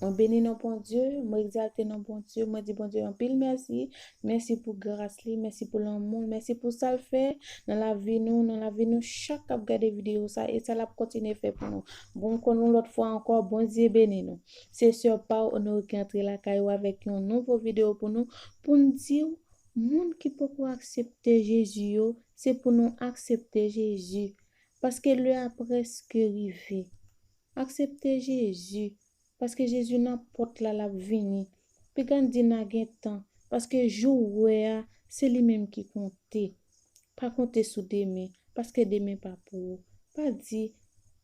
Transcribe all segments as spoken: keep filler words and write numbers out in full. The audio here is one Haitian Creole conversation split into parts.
Mwen beni non Bondye, mwen egzalte non Bondye, mwen di Bondye anpil mèsi. Mèsi pou gras li, mèsi pou lanmou l, mèsi pou sa l fè nan lavi nou, nan lavi nou chak k ap gade videyo sa, e sa l ap kontinye fè pou nou. Bon, m konn yon lòt fwa ankò, Bondye beni nou. Se sè pa w Onore ki antre lakay ou avèk yon nouvo videyo pou nou, pou n di w, moun ki poko aksepte Jezi yo, se pou nou aksepte Jezi, paske lè a prèske rive. Aksepte Jezi, paske Jezi nan pòt la, l ap vini. Piga n di n a gen tan, paske jou w wè a, se li menm ki konte. Pa konte sou demen, paske demen pa pou ou. Pa di,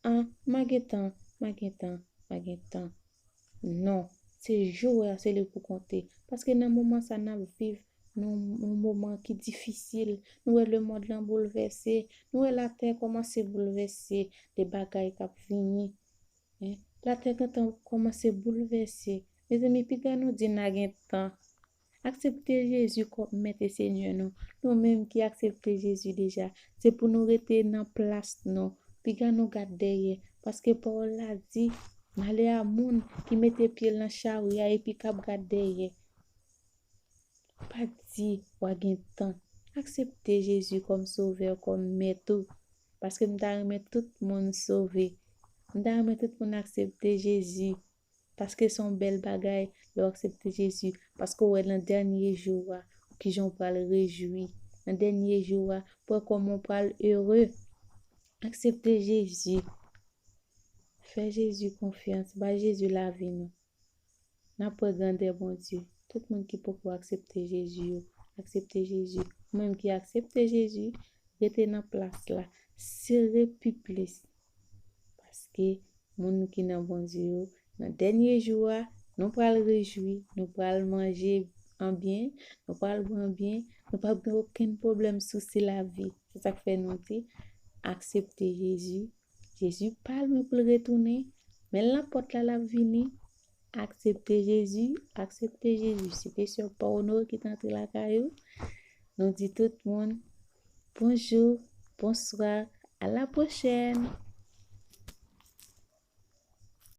a, m a gen tan, m a gen tan, m a gen tan. Non, se jou w wè a, se li pou konte. Paske nan moman sa n ap viv, nou yon moman ki difisil. Nou wè lemonn lan boulvèse, nou wè latè kòmanse boulvèse, de bagay k ap vini. Latè gentan kòmanse boulvèse. Mezanmi, piga nou di n a gen tan. Aksepte Jezi kòm Mèt e Senyè nou. Nou menm ki aksepte Jezi deja, se pou nou rete nan plas nou. Piga nou gad dèyè, paske pawòl la di, malè a moun ki mete pye l nan chari a epi k ap gad dèyè. Pa di w a gen tan. Aksepte Jezi kòm Sovè, kòm Mèt ou. Paske m ta renmen tout moun sove. M ta renmen tout moun aksepte Jezi. Paske se yon bèl bagay lè w aksepte Jezi. Paske w wè nan dènye jou a, kijan w pral rejwi. Nan dènye jou a, pou w wè kòman w pral ere. Aksepte Jezi. Fè Jezi konfyans. Bay Jezi lavi nou. N ap wè grandè Bondye. Tout moun ki poko aksepte Jezi yo, aksepte Jezi. Ou menm ki aksepte Jezi, rete nan plas la. Sere pi plis. Paske moun ki nan Bondye yo, nan dènye jou a, nou pral rejwi, nou pral manje an byen, nou pral bwè an byen, nou p ap gen okenn pwoblèm, sousi lavi. Se sa k fè nou di, aksepte Jezi. Jezi pa lwen pou l retounen, men l nan pòt la, l ap vini. Aksepte Jezi, aksepte Jezi. Se te sè pa w Onore ki t antre lakay ou. Nou di tout moun, bonjou, bonswa, a la pwochèn.